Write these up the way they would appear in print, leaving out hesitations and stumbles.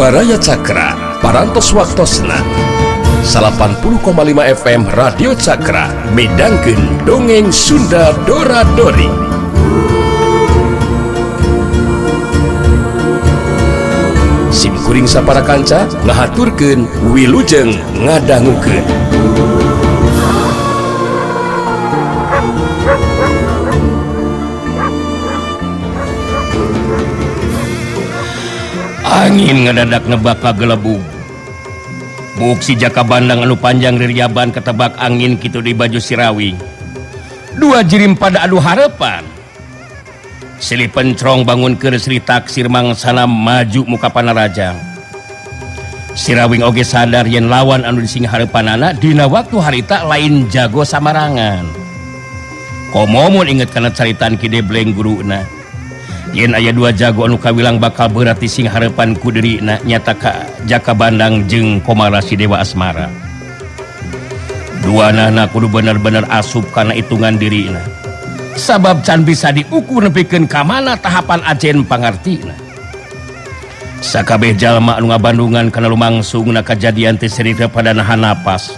Baraya Cakra, Parantos Waktosna 80,5 FM Radio Cakra midangkeun dongeng Sunda Dora Dori. Sim kuring sapara kanca ngahaturkeun wilujeng ngadangukeun. Angin ngadadak nebak kagelebug. Buk si Jaka Bandang anu panjang ririaban ketebak angin kitu di baju Sirawing. Dua jirim pada adu harapan. Silih pencrong bangun keur Sri Taksir mangsana maju muka panarajang. Sirawing oge sadar yen lawan anu dising hareupanana dina waktu harita lain jago samarangan. Komo mun inget kana caritaan Ki Debleng guruna. Yen aya dua jago anu kawilang bakal berat sing harapan ku dirina nyata ka Jaka Bandang jeung Komara si Dewa Asmara. Dua nana kudu bener-bener asup kana hitungan dirina. Sabab can bisa diukur nepikeun ka mana tahapan ajen pangartina. Sakabeh jalma anu ngabandungan kana lumangsungna kajadian teh serita pada nahan napas.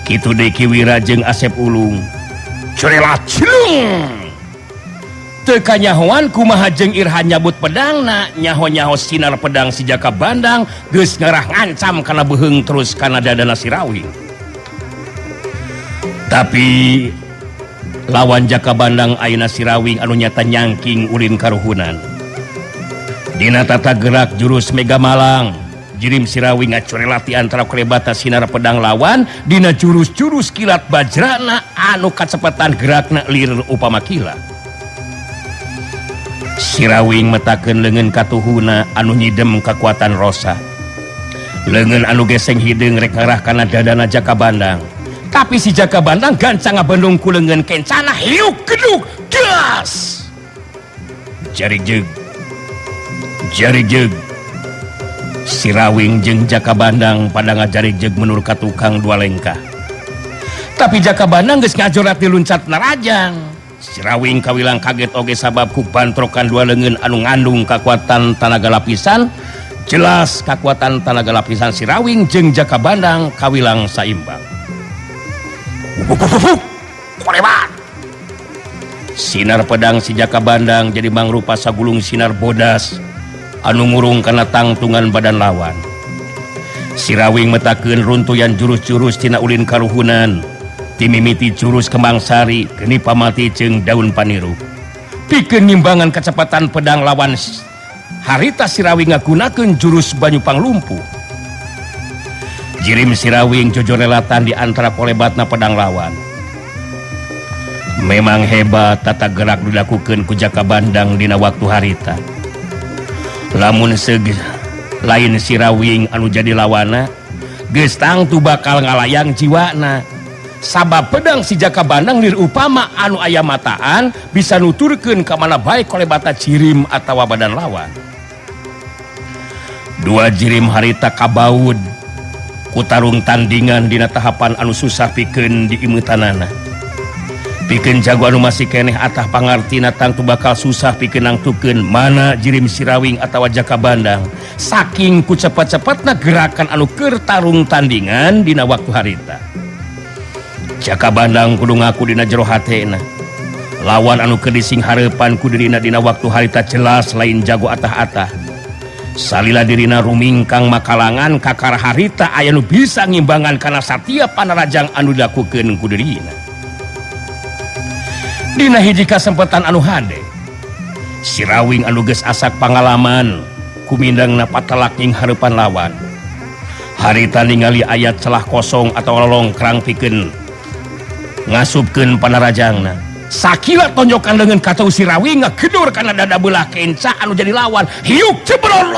Kitu deui Ki Wira jeung Asep Ulung. Curela cilung. Teu kanyahoan kumaha jeung Irha nyabut pedangna, nyaho-nyaho sinar pedang si Jaka Bandang geus ngarah ngancam kana beuheung terus kana dadana Sirawing. Tapi lawan Jaka Bandang ayeuna Sirawing anu nyata nyangking ulin karuhunan. Dina tata gerak jurus Mega Malang, jirim Sirawing ngacurelati antara kolebata sinar pedang lawan dina jurus-jurus kilat bajrana anu kacepetan gerakna lir upama kilat. Sirawing metakeun leungeun katuhuna anu nyidem kakuatan rosa. Leungeun anu geseng hideung rek ngarah kana dadana Jaka Bandang. Tapi si Jaka Bandang gancang ngabendung ku leungeun kencana hiuk gedug gas. Jari jeug. Jari jeug. Sirawing jeung Jaka Bandang pada ngajari jeug menur ka tukang dua lengkah. Tapi Jaka Bandang geus ngajorat diluncat narajang. Sirawing kawilang kaget oge sabab ku bantrokan dua leungeun anu ngandung kakuatan tanaga lapisan. Jelas kakuatan tanaga lapisan Sirawing jeung Jaka Bandang kawilang saimbang. Korebat. Sinar pedang si Jaka Bandang jadi mangrupa sagulung sinar bodas anu ngurung kana tangtungan badan lawan. Sirawing metakeun runtuyan jurus-jurus tina ulin karuhunan. Timimiti jurus Kembang Sari geni pamati jeung daun paniru. Pikeun ngimbangan kecepatan pedang lawan harita Sirawing ngagunakeun jurus banyu panglumpuh. Jirim Sirawing jojorelatan di antara kolebatna pedang lawan. Memang hebat tata gerak dilakukeun ku Jaka Bandang dina waktu harita. Lamun lain Sirawing anu jadi lawana, geus tangtu bakal ngalayang jiwana. Sabab pedang si Jaka Bandang lir upama anu aya mataan bisa nuturkeun ka mana bae kolebata jirim atawa badan lawan. Dua jirim harita kabaud ku tarung tandingan dina tahapan anu susah pikeun diimeutanana. Pikeun jago anu masih keneh atah pangartina tangtu bakal susah pikeun nangtukeun mana jirim Sirawing atawa Jaka Bandang. Saking ku cepet-cepetna gerakan anu keur tarung tandingan dina waktu harita. Jaka Bandang kudu ngaku dina jero hatena. Lawan anu keur dising hareupan ku dirina dina waktu harita jelas lain jago atah-atah. Salila dirina rumingkang makalangan kakara harita aya nu bisa ngimbangan kana satiap panarajang anu dilakukeun ku dirina. Dina hiji kasempatan anu hade, Sirawing anu geus asak pangalaman kumindangna patelak ing hareupan lawan. Harita ningali aya celah kosong atau lolongkrang pikeun ngasupkeun panarajangna. Sakila tonjokan leungeun katau Sirawing ngagedur kana dada beulah kenca anu jadi lawan. Hiuk cebrol.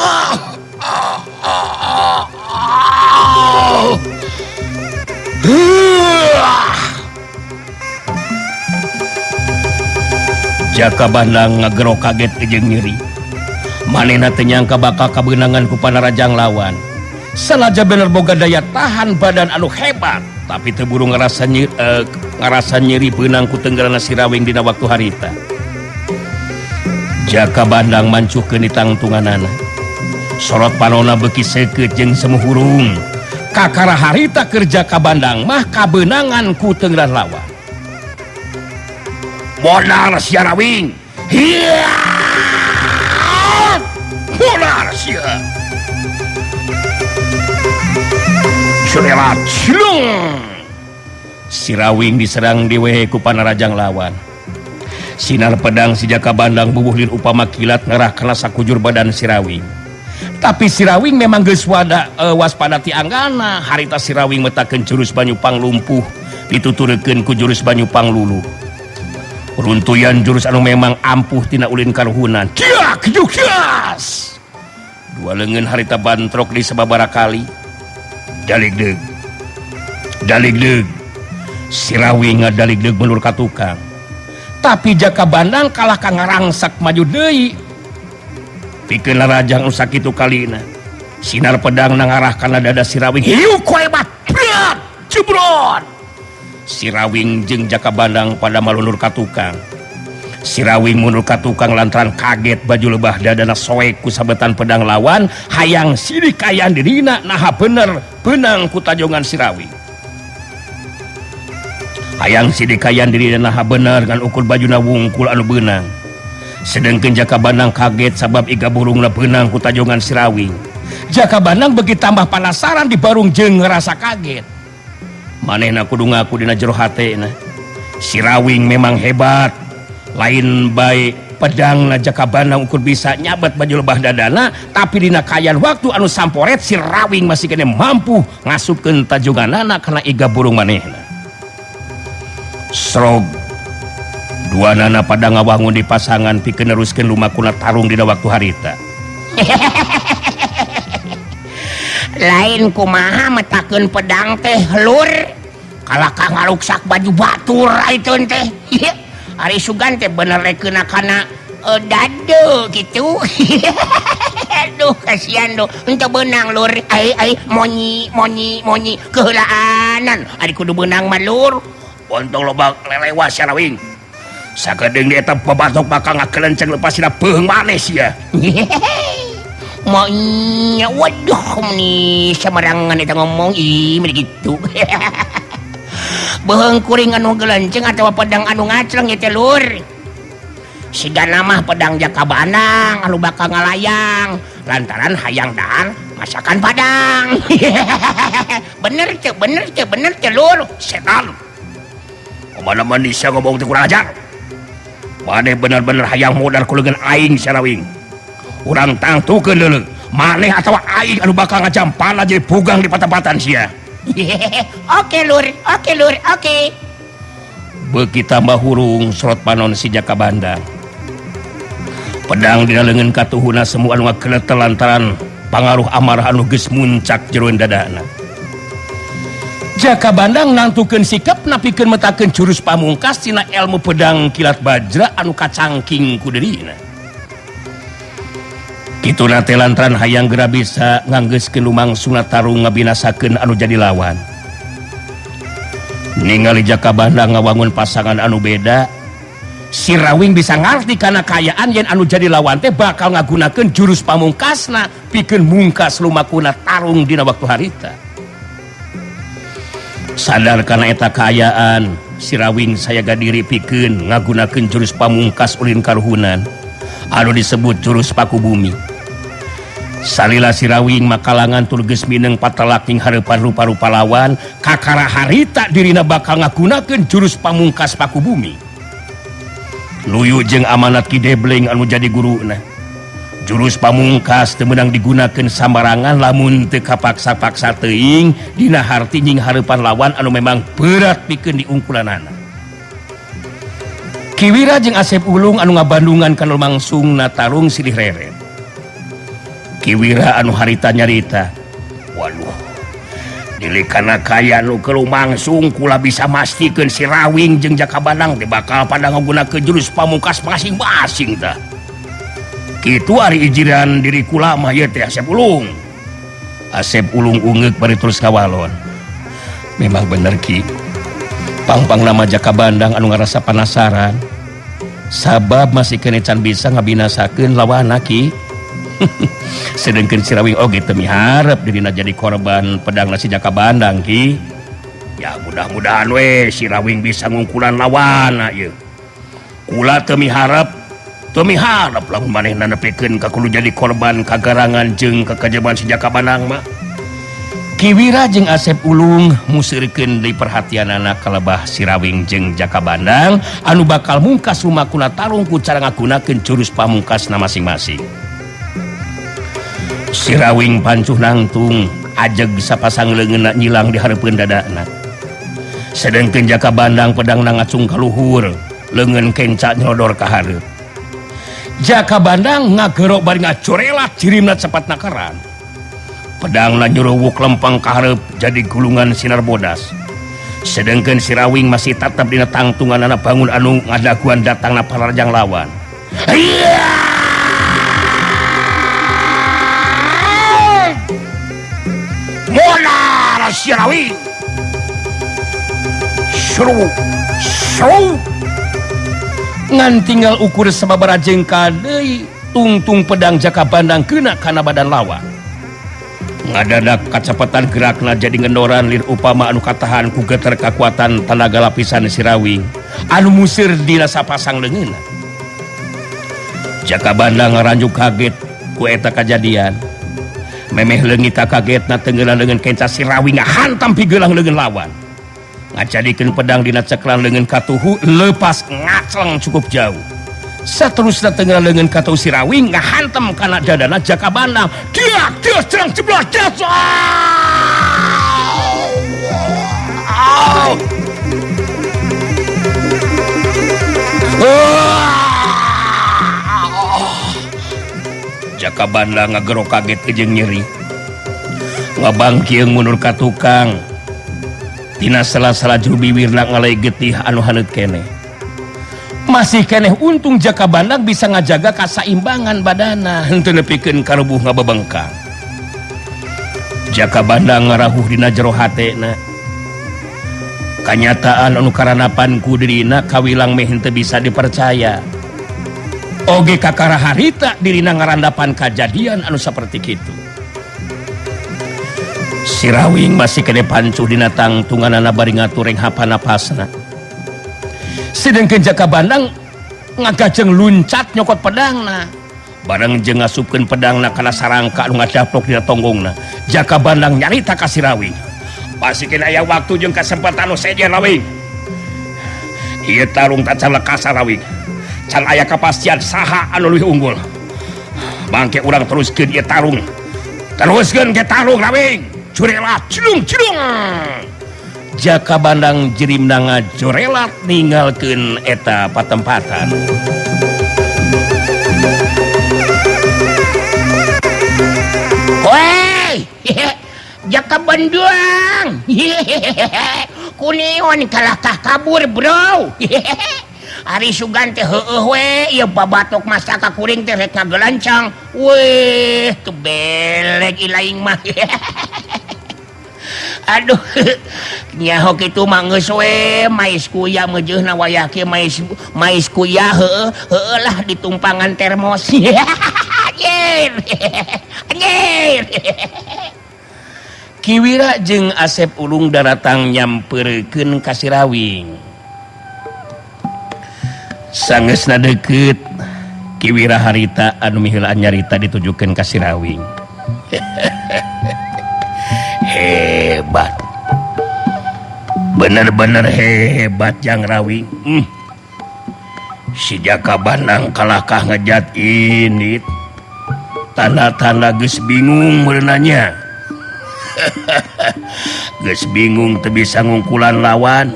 Jaka Bandang ngagero kaget jeung nyeri. Manehna teu nyangka bakal kabeunangan ku panarajang lawan. Sanajan bener boga daya tahan badan anu hebat, tapi teu buru ngarasa nyeri beunang ku tenggerana Sirawing dina waktu harita. Jaka Bandang mancuhkeun ditangtunganana. Sorot panona beuki seukeut jeung semu hurung. Kakara harita keur Jaka Bandang mah kabeunangan ku teungran lawan. Modal sia Rawing. Hiya! Modal sia. Surelat cilung. Si Rawing diserang diwehe ku panarajang lawan. Sinar pedang si Jaka Bandang bubuh lin upama kilat ngarah kana sakujur badan si Rawing. Tapi si Rawing memang geus waspada ti anggana. Harita si Rawing metakeun jurus banyu panglumpuh dituturkeun ku jurus banyu pangluluh. Runtuyan jurus anu memang ampuh tina ulin karuhunan. Kiak jukias. Dua leungeun harita bantrok di sababaraha kali. Daligdeug. Daligdeug. Si Rawing ngadaligdeug mundur ka tukang. Tapi Jaka Bandang kalah ka ngarangsak maju deui. Pikeun larajang nu sakitu kalina. Sinar pedang ngarah kana dada si Rawing. Hiu kolebat. Priat, jebrot. Si Rawing jeung Jaka Bandang pada malunur ka tukang. Si Rawing mundur ka tukang lantaran kaget baju lebah dadana soek ku sabetan pedang lawan, hayang sidik kaayaan dirina naha bener beunang ku tajongan si Rawing. Hayang sidik kaayaan dirina naha bener ngan ukur bajuna wungkul anu beunang. Sedengkeun Jaka Bandang kaget sabab iga burungna beunang ku tajongan si Rawing. Jaka Bandang beuki tambah panasaran di barung jeung ngerasa kaget. Manehna kudu ngaku dina jero hatena. Si Rawing memang hebat. Lain bae pedangna Jaka Bandang ukur bisa nyabet baju lebah dadana, tapi dina kaayaan waktu anu samporet si Rawing masih kene mampu ngasupkeun tajonganana kana iga burung manehna. Srog dua nana pada ngawangun di pasangan pikeun neruskeun lumakuna tarung dina waktu harita. Lain kumaha metakeun pedang teh lur, kalah ka ngaruksak baju batur aiteun teh. Ari sugan teh bener rekeuna kana dade kitu. Aduh kasihan duh, henteu beunang lur. Ai ai monyi monyi monyi keheulaanan ari kudu beunang mah lur. Ontong loba lelewas sia Rawing. Sakedeung di eta babatok bakal ngakelenceng lepas dina beuheung maneh sia. Maunya, waduh nih semerangan eta ngomong ih meni kitu. Beuheung kuring anu gelenceng atawa pedang anu ngacleng ieu teh lur. Sigana mah pedang Jaka Bandang anu bakal ngalayang lantaran hayang dahar masakan padang. Bener teu, bener teu, bener teu lur. Setan. Kumaha sia ngomong teh kurang ajar. Maneh bener-bener hayang modar ku leungeun aing sia Rawing. Urang tangtukeun deuleu, maneh atawa aing anu bakal ngajampana jadi pugang di patempatan sia. Oke lur, oke lur, oke. Beuki tambah hurung sorot panon si Jaka Bandang. Pedang dina leungeun katuhuna semu anu ngakeletel lantaran pangaruh amarah anu geus muncak jeroan dadana. Jaka Bandang nangtukeun sikap napikeun metakeun jurus pamungkas tina ilmu pedang kilat bajra anu kacangking ku dirina. Kituna teh lantaran hayang geura bisa nganggeuskeun lumangsungna tarung ngabinasakeun anu jadi lawan. Ningali Jaka Bandang ngawangun pasangan anu beda, si Rawing bisa ngarti kana kaayaan yen anu jadi lawan teh bakal ngagunakeun jurus pamungkasna pikeun mungkas lumakuna tarung dina waktu harita. Sadar kana eta kaayaan, si Rawing sayaga diri pikeun ngagunakeun jurus pamungkas ulin karuhunan anu disebut jurus paku bumi. Salila si Rawing makalangan tur geus mineng patelak ning hareupan rupa-rupa lawan, kakara harita dirina bakal ngagunakeun jurus pamungkas paku bumi. Luyu jeung amanat Ki Debleng anu jadi guruna. Jurus pamungkas teu meunang digunakeun sambarangan lamun teu kapaksa-paksa teuing dina harti nying hareupan lawan anu memang berat pikeun diungkulanana. Ki Wira jeung Asep Ulung anu ngabandungan kana lumangsungna tarung silih reret. Ki Wira anu harita nyarita, waduh, dilikana kaya nu keur lumangsung kula bisa mastikeun si Rawing jeung Jaka Bandang teh bakal pada ngagunakeun jurus pamungkas masing-masing tah. Kitu ari ijiran diri kula mah ieu teh Asep Ulung. Asep Ulung ungeuk bari terus kawalon. Memang bener Ki. Pangpang nama Jaka Bandang anu ngarasa panasaran. Sabab masih kene can bisa ngabinasakeun lawanna Ki. Sedengkeun Sirawing oge teu miharep dirina jadi korban pedang si Jaka Bandang Ki. Ya mudah-mudahan we Sirawing bisa ngungkulan lawan ieu. Kula teu miharep lamun manehna nepikeun ka kudu jadi korban kagarangan jeung kakajaban si Jaka Bandang mah. Kiwira jeung Asep Ulung musirkeun deui perhatianana kalebah Sirawing jeung Jaka Bandang anu bakal mungkas lumakuna tarung ku cara ngagunakeun jurus pamungkasna masing-masing. Sirawing pancuh nangtung ajeg sapasang leungeunna nyilang di hareupeun dadana. Sedengkeun Jaka Bandang pedangna ngacung ka luhur, leungeun kenca nyodor ka hareup. Jaka Bandang ngagerok bari ngacorelat jirimna cepat nakaran. Pedangna nyuruwuk lempang ka hareup jadi gulungan sinar bodas. Sedengkeun Sirawing masih tetep dina tangtunganana bangun anu ngadaguan datangna pararjang lawan. Monar Sirawing. Seru, seru. Ngan tinggal ukur sababaraha jengkal deui tungtung pedang Jaka Bandang kena kana badan lawan. Ngadadak kacepatan gerakna jadi ngendoran lir upama anu katahan ku geter kakuatan tanaga lapisan Sirawing anu musir dina sapasang leungeunna. Jaka Bandang ngaranjuk kaget ku eta kajadian. Memeh leungit kagetna tenggelan leungeun kenca Sirawing ngahantam pigelang leungeun lawan. Ngajadikeun pedang dina ceklan leungeun katuhu lepas ngacleng cukup jauh. Saterusna tenggelan leungeun katuhu Sirawing ngahantam kana dadana Jaka Bandang. Diak diak cerang jeblak das. Jaka Bandang ngagerok kaget jeung nyeri. Ngabangkieung mundur ka tukang. Tina sela-sela juru biwirna ngalai getih anu haneut keneh. Masih keneh untung Jaka Bandang bisa ngajaga kasaimbangan badana henteu nepikeun karubuh ngabebengkang. Jaka Bandang ngarahuh dina jero hatena. Kanyataan anu karanapan ku dirina kawilang meh henteu bisa dipercaya. Oge kakara harita dirina ngarandapan kajadian anu saperti kitu. Sirawing masih kene pancuh dina tangtunganana bari ngatur renghapan napasna. Sedengkeun Jaka Bandang ngagajeng luncat nyokot pedangna. Bareng jeung ngasupkeun pedangna kana sarangka anu ngadaplok dina tonggongna. Jaka Bandang nyarita ka Sirawing. Pasikeun aya waktu jeung kasempatan nu sejen Rawing. Ieu tarung tacan lekasa Rawing. Can aya kapastian saha anu leuwih unggul. Bangke urang teruskeun ieu tarung. Teruskeun ke tarung Rawing. Jurelat cilung cilung. Jaka Bandang jirimna ngajorelat ninggalkeun eta patempatan. Woi, Jaka Bandang. Kunion kalahkah kabur, bro. Ari sugan teh heueuh we, ieu babatok masa ka kuring teh rek ngagelancang. Weh, teu beleg ilaing mah. Aduh, nyaho kitu mah geus we, mais kuya meujeuna wayah kieu mais kuya heueuh, heueuh lah ditumpangan termos. Anjir. Anjir. Kiwira jeung Asep Ulung daratang nyamperkeun ka Sirawing. Sangeusna deukeut Kiwira harita anu miheulaan nyarita ditujukeun ka Sirawing. Hebat. Bener-bener hebat Jang Rawing. Si Jaka Bandang kalahkah ngejat ini. Tanda-tanda geus bingung meureunanya. Geus bingung teu bisa ngungkulan lawan.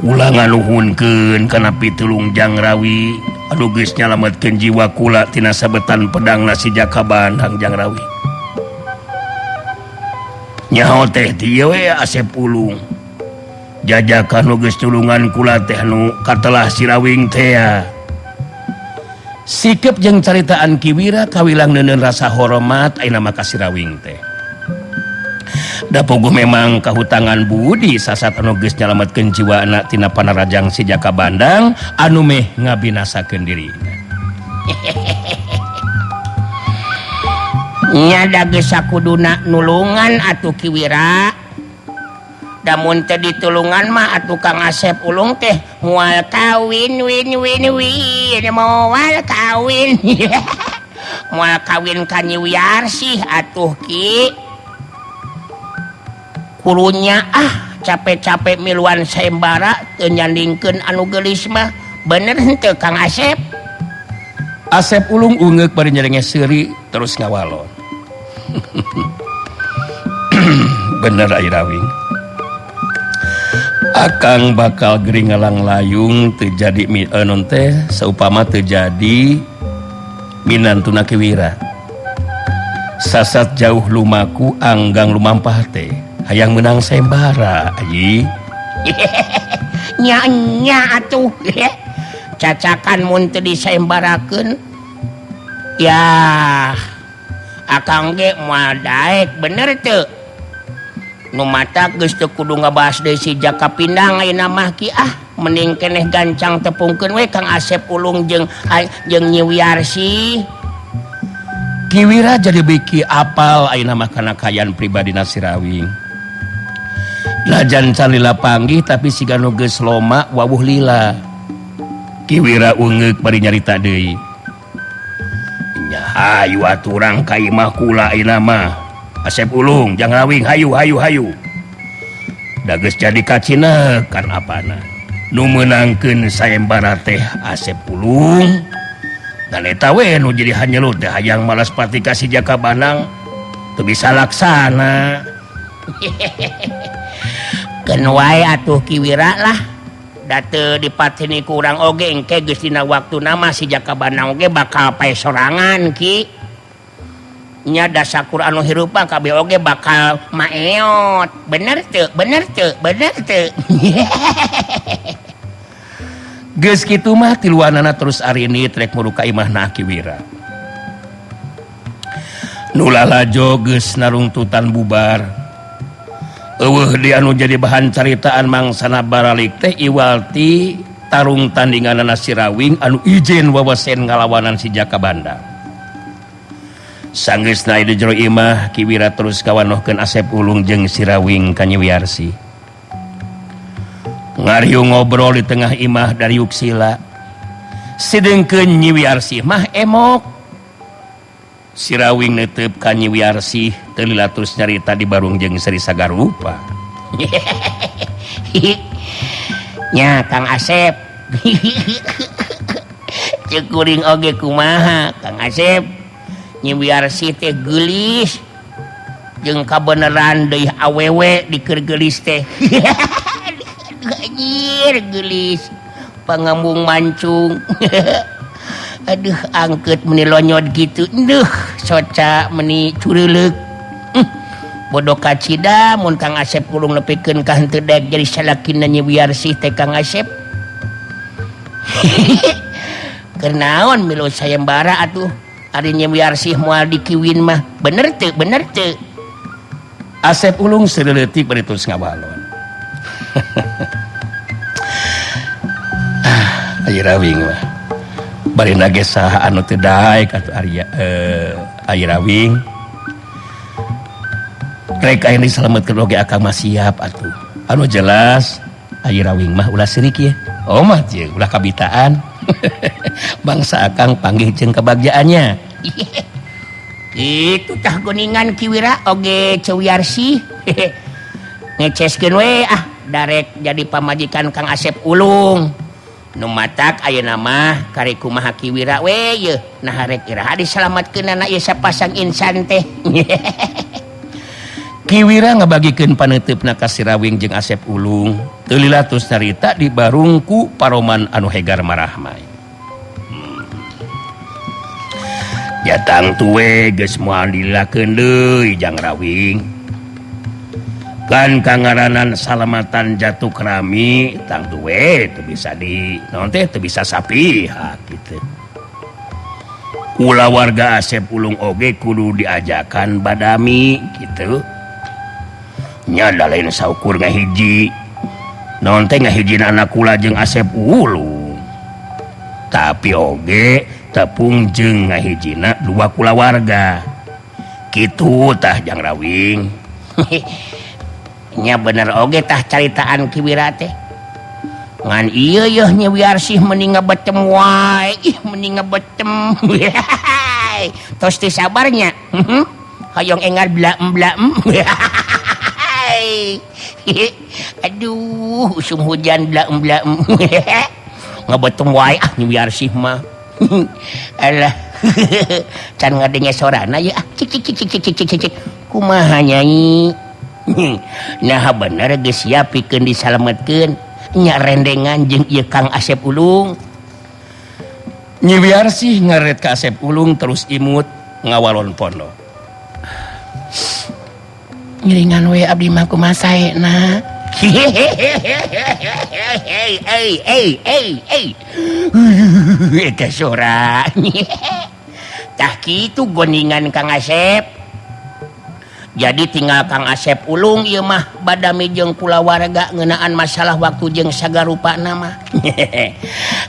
Kula nganuhunkeun kana pitulung Jang Rawi anu geus nyalametkeun jiwa kula tina sabetan pedangna si Jaka Bandang Jang Rawi. Nyaho teh dieu we Asep Ulung. Jajakan nu geus tulungan kula teh nu katelah Sirawing teh. Sikep jeung caritaan Kiwira kawilang neuneun rasa hormat ayeuna mah ka Sirawing teh. Da puguh memang kahutangan budi sasat anu geus nyalametkeun jiwana tina panarajang si Jaka Bandang anu meh ngabinasakeun dirina. Nya da geus sakuduna nulungan atuh Ki Wira. Da mun teu ditulungan mah atuh Kang Asep Ulung teh moal kawin win win win moal kawin. Moal kawin ka Nyi Wiarsih atuh Ki. Kurunya ah capek-capek miluan sayembara teu nyandingkeun anu geulis mah. Bener henteu Kang Asep? Asep Ulung ungeuk bari nyerenge seuri terus ngawalon. Bener Ayi Rawing. Akang bakal gering ngalang layung teu jadi non teh saupama teu jadi minantuna Ki Wira. Sasat jauh lumaku anggang lumampah teh hayang menang sayembara Ayi. Nya nya atuh. Cacakan mun teu disayembarakeun ya akang ge moal daek bener teu. Nu matak geus teu kudu ngabahas deui si Jaka Pindang ayeuna mah Ki ah mending keneh gancang tepungkeun we Kang Asep Ulung jeung jeung Nyi Wiarsih. Ki Wira jadi biki apal ayeuna mah kana kaayaan pribadina si Rawing. Lajan can lila panggih tapi siga nu geus loma wawuh lila. Ki Wira ungeuk bari nyarita deui. Nya hayu atuh urang ka imah kula ayeuna mah. Asep Ulung jang Rawing hayu hayu hayu. Da geus jadi kacinekan apana. Nu meunangkeun sayembara teh Asep Ulung. Dan eta we nu jadi hanyelut teh hayang malas pati ka si Jaka Bandang teu bisa laksana. Keun wae atuh Ki Wira lah. Da teu dipateni ku urang oge engke geus dina waktuna mah si Jaka Bandang oge bakal pae sorangan Ki. Nya dasakur anu hirup mah kabeh oge bakal maeot. Bener teu? Bener teu? Bener teu? Geus kitu mah tiluanana terus arini trek muru ka imahna Ki Wira. Nu lalajo geus narungtutan bubar. Eueuh di anu jadi bahan caritaan mangsana baralik teh iwal ti tarung tandinganana si Rawing anu ijen wawasen ngalawanan si Jaka Bandang. Sanggeusna di jero imah Ki Wira terus kawanohkeun Asep Ulung jeung si Rawing ka Nyi Wiarsih. Ngariung ngobrol di tengah imah dari Yuksila. Sedengkeun Nyi Wiarsih mah emok. Si Rawing neuteup ka Nyi Wiarsih teu lila terus nyarita di barung jeung Sri Sagarupa. Nya Kang Asep. Ceuk kuring oge kumaha Kang Asep? Nyi Wiarsih teh geulis jeung kabeneran deui awewe dikeur geulis teh. Anjir geulis pangambung mancung. Aduh angkeut meni lonyot gitu. Duh soca meni cureuleuk. Bodoh kacida mun Kang Asep Ulung nepikeun ka henteu daek jadi salakina Nyi Wiarsih teh Kang Asep. Keur naon milu sayembara atuh? Ari Nyi Wiarsih moal dikiwin mah. Bener teu? Bener teu? Asep Ulung seuleutik bari terus ngawalon. Ah, Ayi Rawing mah. Bari nage saha anu teu daek atuh Arya Ayi Rawing. Rek aya disalametkeun oge akang mah siap atuh. Anu jelas Ayi Rawing mah ulah sirik ye. Oh mah jeung ulah kabitaan. Bangsa akang panggih jeung kabagjaannya. Itu tah geuningan Ki Wira oge Ceu Wiarsih. Ngeceskeun we ah darek jadi pamajikan Kang Asep Ulung. Nu matak ayeuna mah kari kumaha Ki Wira we yeuh. Nah rek iraha disalametkeunana ieu sapasang insan teh. Ki Wira ngabagikeun paneuteup ka si Rawing jeung Asep Ulung. Teu lila tos nyarita di barungku paroman anu hegar marahmai. Ya tangtu we geus moal dilakeun deui jang Rawing. Kan kangaranan salamatan jatuh kerami tangtu we teu bisa di naon teh teu bisa sapihak kitu. Kula warga Asep Ulung oge kudu diajakan badami kitu. Nya da lain saukur ngahiji. Naon teh ngahijina anak kula jeung Asep Ulung. Tapi oge tepung jeung ngahijina dua kulawarga. Kitu tah Jang Rawing. Nya bener oge tah caritaan Ki Wira teh. Ngan ieu yeuh Nyi Wiarsih meni ngabetem wae, ih meni ngabetem. Tos teu sabarnya. Hoyong engal bla-bla. Aduh, usum hujan bla-bla. Ngabetem wae ah Nyi Wiarsih mah. Alah. Can ngadenge sorana ye ah. Cik cik cik cik cik cik cik. Kumaha Nyai? Nah bener geus siap pikeun disalametkeun nya rendengan jeung ieu Kang Asep Ulung. Nyi Wiarsih ngaret ka Asep Ulung terus imut ngawalon pono. Ngiringan we abdi mah kumaha saena. Eta sora. Tah kitu goningan Kang Asep. Jadi tinggal Kang Asep Ulung ieu mah badami jeung kulawarga ngeunaan masalah waktu jeung sagarupana mah.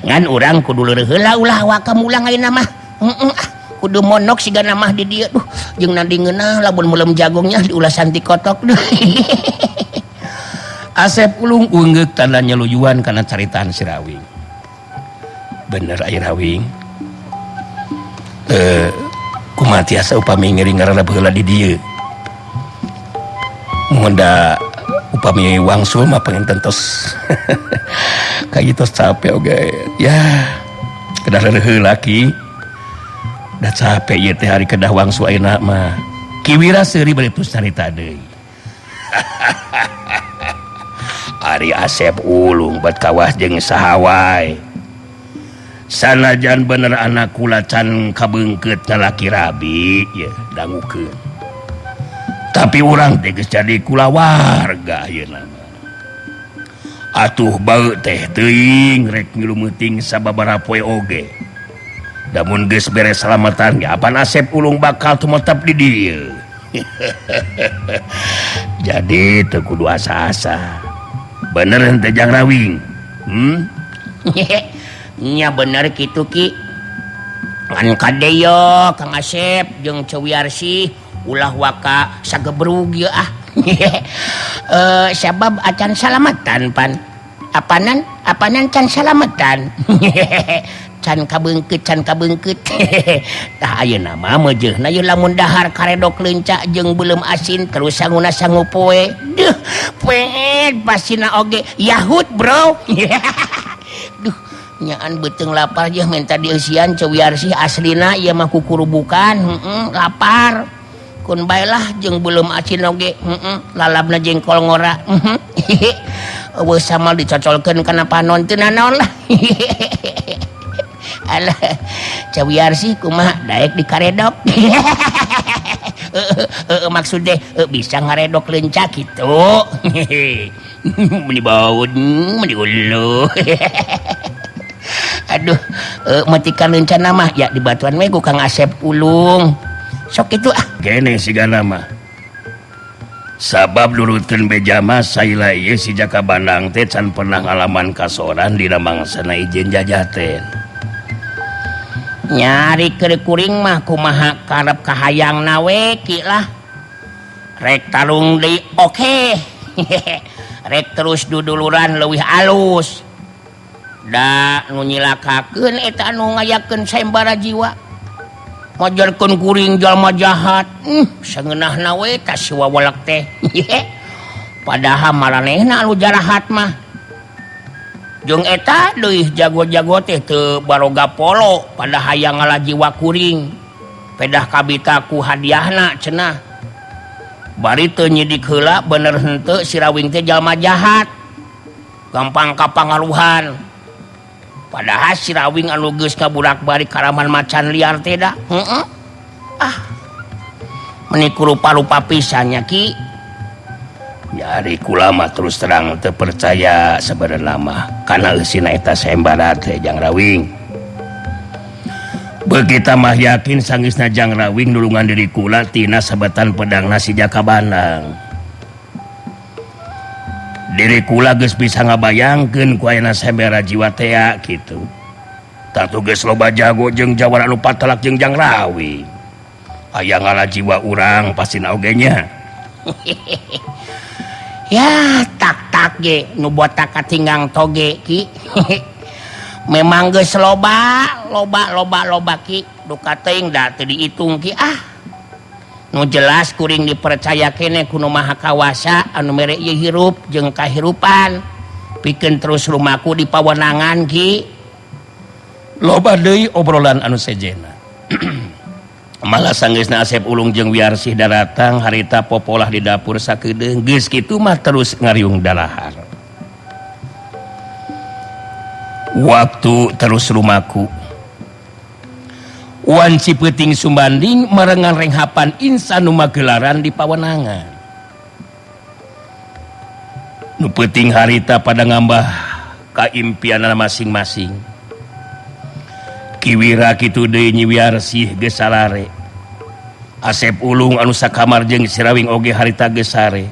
Ngan urang kudu leureun heula ulah waka mulang ayeuna mah. Heeh ah kudu monok sigana mah di dieu duh jeung nadi ngeunah lamun meuleum jagongnya diulasan ti kotok duh. Asep Ulung ungeuk tanda nyeluyuan kana caritaan si Rawing. Bener ai Rawing. Kumaha tiasa upami ngiring ngarana baheula di dieu. Mun da upami wangsul mah panginten tos kayak tos capek oge ya kedah leureun heula ki. Da capek ieu teh hari kedah wangsul ayeuna mah. Ki Wira seuri bari terus carita deui. Ari Asep Ulung bat kawas jeung saha wae. Sanajan bener anak kula can kabeungkeut lalaki rabi ye dangukeun. Tapi urang teh geus jadi kulawarga ayeuna. Atuh bau teh teuing rek ngilu meuting sababaraha poe oge. Damun geus beres salamatan ge apan Asep Ulung bakal tumetep di dieu. Jadi teu kudu asa-asa. Bener henteu Jang Rawing? Nya bener kitu Ki. Ngan kade yo Kang Asep jeung Ceu Wiarsih ulah waka sagebrug ieu ah. Sabab acan salamatan pan. Apanan apanan can salamatan. Can kabeungkeut can kabeungkeut. Tah ayeuna mah meujeuhna ieu lamun dahar karedok leunca jeung beuleum asin terus sanguna sangu poe. Duh, poe pasina oge Yahud bro. Duh, nyaan beuteung lapar jeung minta dieusian Ceu Wiarsih aslina ieu mah kukurubukan, heeh, lapar. Kun bae lah jeung beuleum asin oge, heeh, lalabna jengkol ngora. Eueuh samal dicocolkeun kana panon teu nanaon lah. Alah, Ceu Wiarsih kumaha daek dikaredok. Maksud deh bisa ngaredok leunca kitu. Meni baun, meni ulu. Aduh, matikan leunca mah ya dibatuan we ku Kang Asep Ulung. Sok itu ah. Gene sigana mah. Sabab nurutkeun beja mah saila ieu si Jaka Bandang teh can pernah ngalaman kasoran dina mangsana izin jajaten. Nyari keur kuring mah kumaha karep kahayangna we ki lah. Rek tarung deui oke. Rek terus duduluran leuwih alus. Da nu nyilakakeun eta anu ngayakeun sayembara jiwa. Majarkeun kuring jalma jahat. Sangeunahna we ka si wawalak teh. Padahal maranehna anu jarahat mah. Jeung eta deui jago-jago teh teu baroga polo pada hayang ngalajiwa kuring. Pedah kabita ku hadiahna cenah. Bari teu nyidik heula bener henteu si Rawing teh jalma jahat. Gampang kapangaruhan. Padahal si Rawing anu geus kaburak-balik karaman macan liar teh da. Heeh. Ah. Meni rupa-rupa pisannya Ki. Nyari kula mah terus terang teu percaya sebenarna mah kana eusina eta sayembara teh Jang Rawing. Begitu mah yakin sangeusna Jang Rawing nulungan diri kula tina sabetan pedangna si Jaka Bandang. Diri kula geus bisa ngabayangkeun ku ayana sayembara jiwa tea kitu. Tatu geus loba jago jeung jawara anu patelak jeung Jang Rawing. Aya ngala jiwa urang pasti oge nya. Ya tak tak ge nu botak katinggang toge ki. Memang geus loba loba loba loba ki, duka teuing da teu diitung ki ah. Nu jelas kuring dipercaya kene ku Nu Maha Kawasa anu mere ieu hirup jeung kahirupan. Pikeun terus lumaku di pawenangan ki. Loba deui obrolan anu sejena. Malah sanggeusna Asep Ulung jeung Wiarsih daratang harita popolah di dapur sakedeung geus kitu mah terus ngariung dalahar. Waktu terus lumaku. Wanci peuting sumbanding marengan renghapan insan nu magelaran di pawenangan. Nu peuting harita pada ngambah kaimpianana masing-masing. Kiwira kitu deui Nyi Wiarsih geus salare. Asep Ulung anu sakamar jeung Sirawing oge harita geus sare.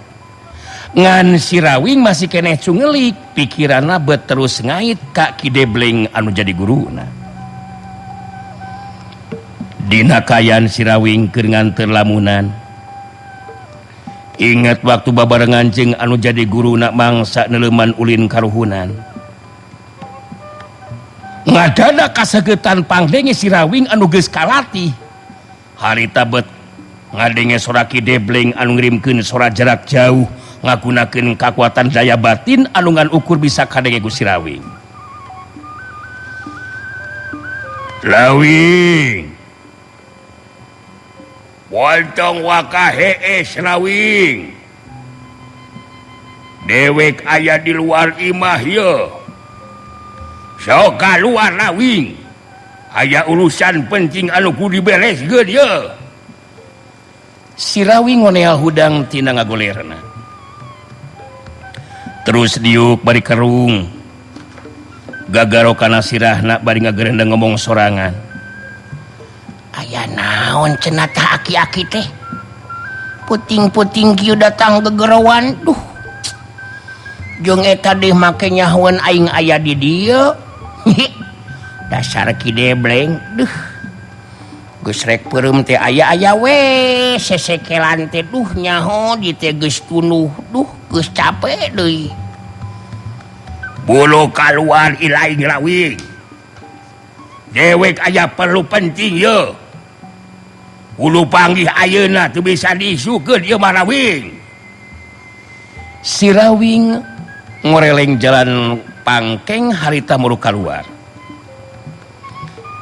Ngan Sirawing masih keneh cungelik, pikiranna bet terus ngait ka Ki Debleng anu jadi guruna. Dina kayan Sirawing keur nganteur lamunan. Ingat waktu babarengan jeung anu jadi guruna mangsa neuleuman ulin karuhunan. Ngadadak kasegetan pangdenge Sirawing anu geus kalatih. Harita bet ngadenge sora Ki Debleng anu ngirimkeun sora jarak jauh ngagunakeun kakuatan daya batin anu ngan ukur bisa kadenge ku Sirawing. Lawing. Wontong waka hees Rawing. Dewek aya di luar imah ye. Sok kaluar Rawing. Aya urusan penting anu kudu dibereskeun ye. Sirawing ngoneal hudang tina ngagolerna. Terus diuk bari kerung. Gagaro kana sirahna bari ngagerendeng ngomong sorangan. Aya naon cenah tah aki-aki teh? Puting-puting kieu datang gegerowan. Duh. Jeung eta deh make nyahoan aing aya di dieu. Dasar Ki Debleng. Duh. Geus rek peureum teh aya-aya we sesekelan teh duh nyaho di teh geus tunduh. Duh geus capek deui. Bulu kaluar ilaing Rawing. Dewek aya perlu penting ye. Kudu panggih ayeuna teu bisa diisukeun ieu mah Rawing. Sirawing ngoreleng jalan pangkeng harita muru kaluar.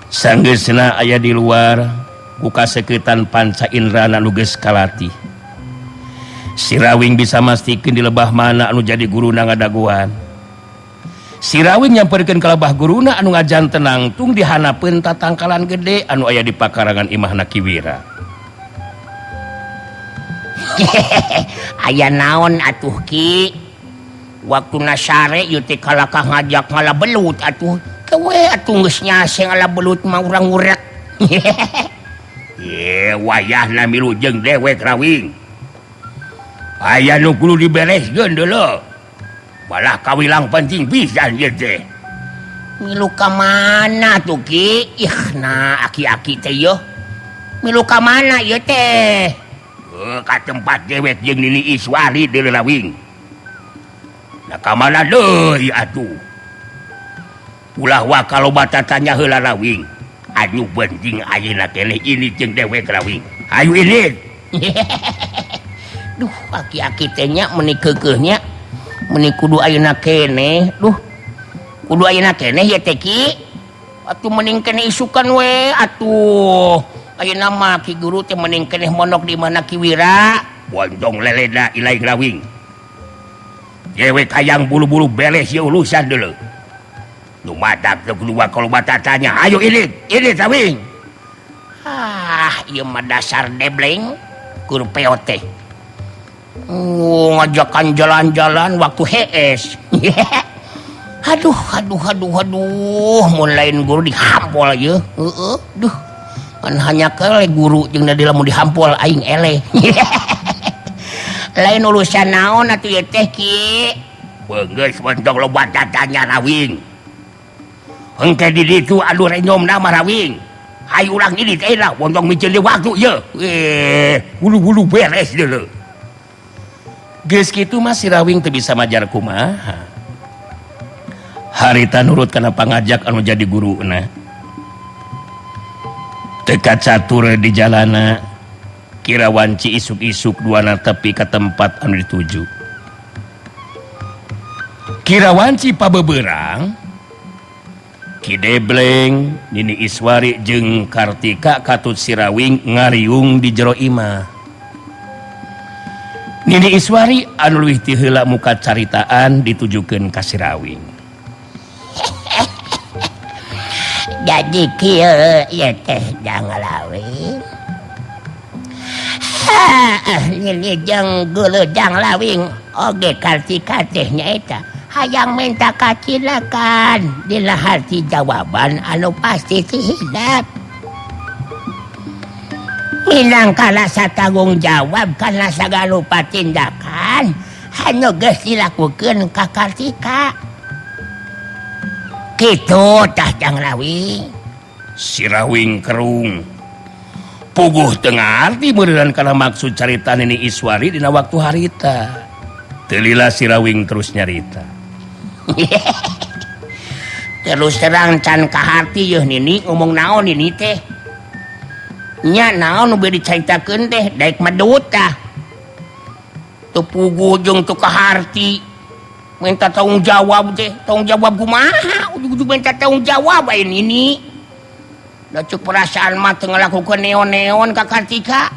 Sanggeusna aya di luar ku kaseukeutan panca indrana nu geus kalatih. Sirawing bisa mastikeun di lebah mana anu jadi guruna ngadaguan. Sirawing nyamperkeun ka lebah guruna anu ngajan tenangtung di hanapeun tatangkalan gede anu aya di pakarangan imahna Ki Wira. Aya naon atuh Ki? Waktuna sare ieu teh kalakah ngajak ngala belut atuh. Kewe atuh geus nyase ngala belut mah urang ngurek. Ye wayahna milu jeung dewek Rawing. Aya nu kudu dibereskeun deuleu. Malah kawilang penting pisan ieu teh. Milu ka mana tuh Ki? Ih nah aki-aki teh yeuh. Milu ka mana ieu teh? Ka tempat dewek jeung Nini Iswari deuleu Rawing. Nah ka mana deui atuh? Ulah wa kalau batatanya heula Rawing. Anu penting ayeuna keneh ini jeung dewek Rawing. Ayo ini. Duh aki-aki teh nya meuni keukeuh nya. Meuni kudu ayeuna keneh. Duh. Kudu ayeuna keneh ye teh Ki. Atuh mending keneh isukan we atuh. Ayeuna mah Ki Guru teh mending keneh mondok di mana Ki Wira. Bontong leleda ilaing Rawing. Dewek hayang buru-buru beres ieu urusan deuleu. Nu matak teu kudu kalau batatanya. Ayo ini, ini Rawing. Ah, ieu mah dasar debleng kur peot teh. Ngajakan jalan-jalan waktu hees. Aduh, aduh, aduh, aduh, mun lain guru dihampol ieu. Heeh, duh. Kan hanya kele guru jeung da lamun dihampol aing eleh. Lain urusan naon atuh ieu teh Ki? Beungeus bontong loba tatanya Rawing. Engke di ditu anu renyomna mah Rawing. Hayu urang ini teh lah bontong miceun deui waktu ye. Bulu-bulu beres deuleu. Geus kitu mah si Rawing teu bisa majar kumaha. Harita nurut kana pangajak anu jadi guruna. Teu kacatur di jalana kira wanci isuk-isuk duana tepi ka tempat anu dituju. Kira wanci pabeberang Ki Debleng, Nini Iswari jeung Kartika katut Sirawing ngariung di jero imah. Nini Iswari anu leuwih ti heula muka caritaan ditujukeun ka Sirawing. Jadi kieu ieu teh Jang Lawing. Nini jeung geuleuh Jang Lawing oge Kartika teh nyaeta. Hayang minta kacilakan dina harti jawaban anu pasti tihidap. Minangka rasa tanggung jawab kana sagarupa tindakan anu geus dilakukeun ka Kartika. Kitu tah Jang Rawing. Si Rawing kerung. Puguh teu ngarti meureun kana maksud carita Nini Iswari dina waktu harita. Teu lila si Rawing terus nyarita. Terus terang can kaharti yeuh Nini ngomong naon Nini teh. Nya naon nu beuh dicaritakeun teh daek medut tah. Teu puguh jeung teu kaharti. Minta tanggung jawab teh, tanggung jawab kumaha? Ujug-ujug minta tanggung jawab aya Nini. Da ceuk perasaan mah teu ngalakukeun neon-neon ka Kartika.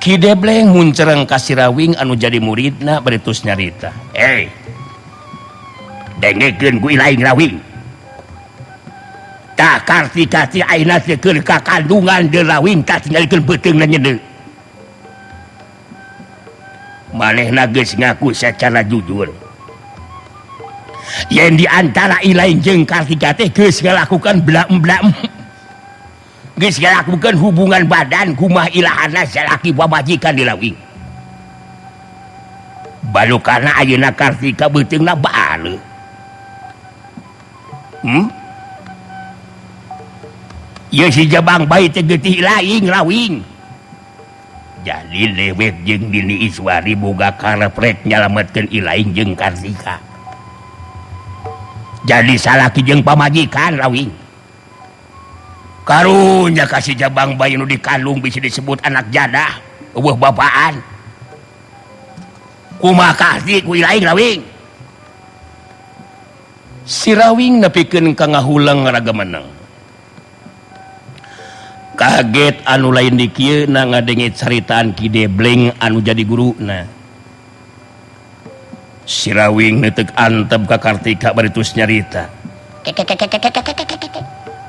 Ki Debleng muncereng ka si Rawing anu jadi muridna bari tos nyarita. Hei. Dengekeun ku ilaing Rawing. Tah Kartika teh ayeuna teh keur ka kandungan deui Rawing tah tinggalikeun beuteungna nyedeu. Manehna geus ngaku secara jujur. Yen di antara ilaing jeung Kartika teh geus ngalakukan blam-blam. Geus ngalakukeun hubungan badan kumaha ilahana salaki pamajikan di Rawing. Balukana ayeuna Kartika beuteungna baaleuh. Ieu si Jabang bayi teh getih laing Rawing. Jadi lewek jeung Nini Iswari boga karep rek nyalametkeun ilaing jeung Kartika. Jadi salaki jeung pamajikan Rawing. Karunya ka si Jabang bayi nu dikandung bisa disebut anak jadah, eueuh bapaan. Kumaha kahti ku ilaing Rawing? Si Rawing nepikeun ka ngahulang raga menang. Kaget anu lain di kieu na ngadenge caritaan Ki Debleng anu jadi guruna. Si Rawing neuteuk antep ka Kartika bari tos nyarita.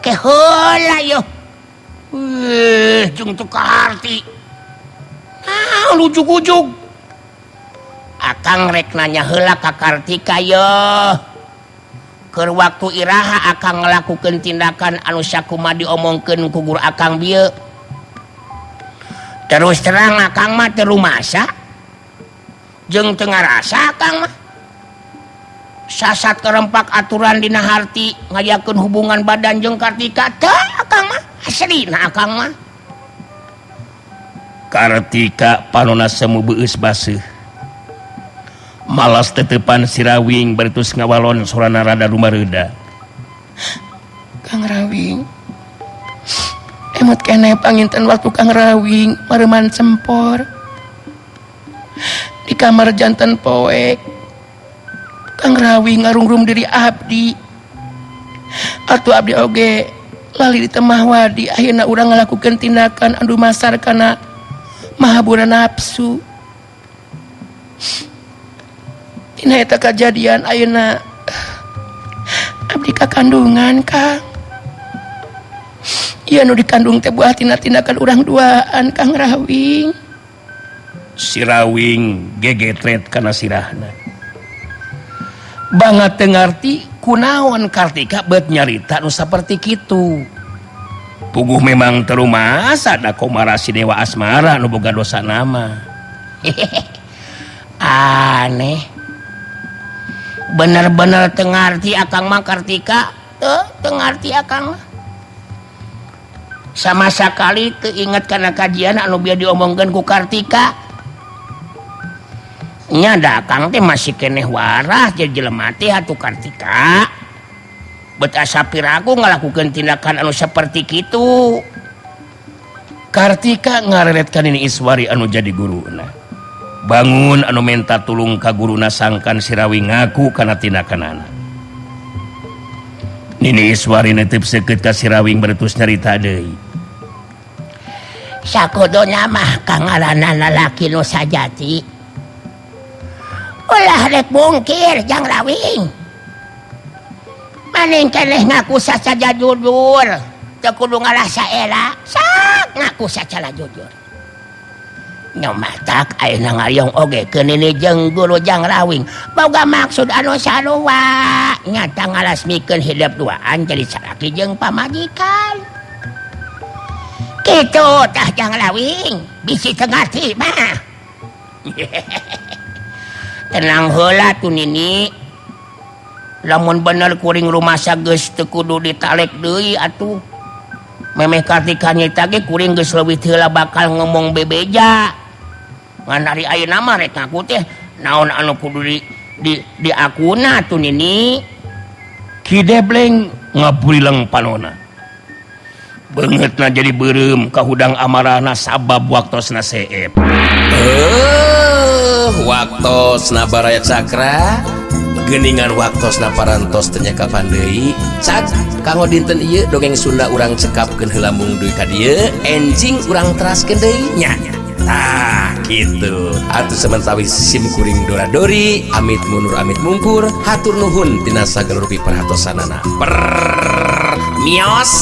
Ke heula yeuh. Weuh, jeung teu kaharti. Nah, ujug-ujug. Akang rek nanya heula ka Kartika yeuh. Keur waktu iraha akang ngalakukeun tindakan anu sakumaha diomongkeun ku guru akang bieu. Terus terang akang mah teu rumasa. Jeung teu ngarasa akang mah. Sasat kerempak aturan dina harti ngayakeun hubungan badan jeung Kartika teu akang mah. Aslina akang mah. Kartika panona semu beueus baseuh. Malas tetepan si Rawing bari tos ngawalon sorana rada rumareuda. Kang Rawing, emot keneh panginten waktu Kang Rawing mareman sempor di kamar jantan poek. Kang Rawing ngarungrum diri abdi. Atuh abdi oge lali di temah wadi ayeuna urang ngalakukeun tindakan anu masar kana mahabura nafsu. Dina eta kajadian ayeuna abdi kakandungan Kang. Ieu nu dikandung teh buah tina tindakan urang duaan Kang Rawing. Si Rawing gegetret kana sirahna. Banget teu ngarti kunaon Kartika beut nyarita nu saperti kitu. Puguh memang terumasa da komara si Dewa Asmara nu boga dosa nama. Aneh. Bener-bener teu ngarti akang mah Kartika, teu ngarti akang mah. Sama sakali teu inget kana kajian anu bieu diomongkeun ku Kartika. Nya da Akang teh masih keneh warah jadi jelema teh atuh Kartika. Bet asa piraku ngalakukeun tindakan anu saperti kitu. Kartika ngareret ka Nini Iswari anu jadi guruna. Bangun anu menta tulung ka guruna sangkan Sirawi ngaku kana tindakanana. Nini Iswari nitip seukeut ka Sirawing beretus nyarita deui. Sakuduna mah kangaranna lalaki nu sajati. Ulah rek bungkir jang Rawing. Maning keneh ngaku sasaja jujur. Teu kudu ngarasa era, sak ngaku sacara jujur. Nyomatak ayeuna ngariung oge ke nini jeung guru jang Rawing. Boga maksud anu sarua, nyata ngalasmikeun hidup duaan jadi salaki jeung pamajikan. Kitu tah jang Rawing, bisi teu ngarti mah. Tenang heula tuh nini. Lamun bener kuring rumasa geus teu kudu ditalek deui atuh. Memeh Kartika nyita ge kuring geus leuwih teu heula bakal ngomong bebeja. Ngan ari ayeuna mah rek ngaku teh naon anu kudu di akuna tuh nini. Ki Debleng ngaburileng panona. Beungeutna jadi beureum kahudang amarahna sabab waktosna seep. Waktosna Baraya Cakra. Geningan waktosna parantos teu nyakapan deui. Cak kanggo dinten ieu dongeng Sunda urang cekapkeun heula mung dugi ka dieu, enjing urang teraskeun deui nya. Tah kitu. Atuh samentawis sim kuring dora dori, amit mundur amit mungkur, hatur nuhun tina sagala rupi perhatosanana. Mios.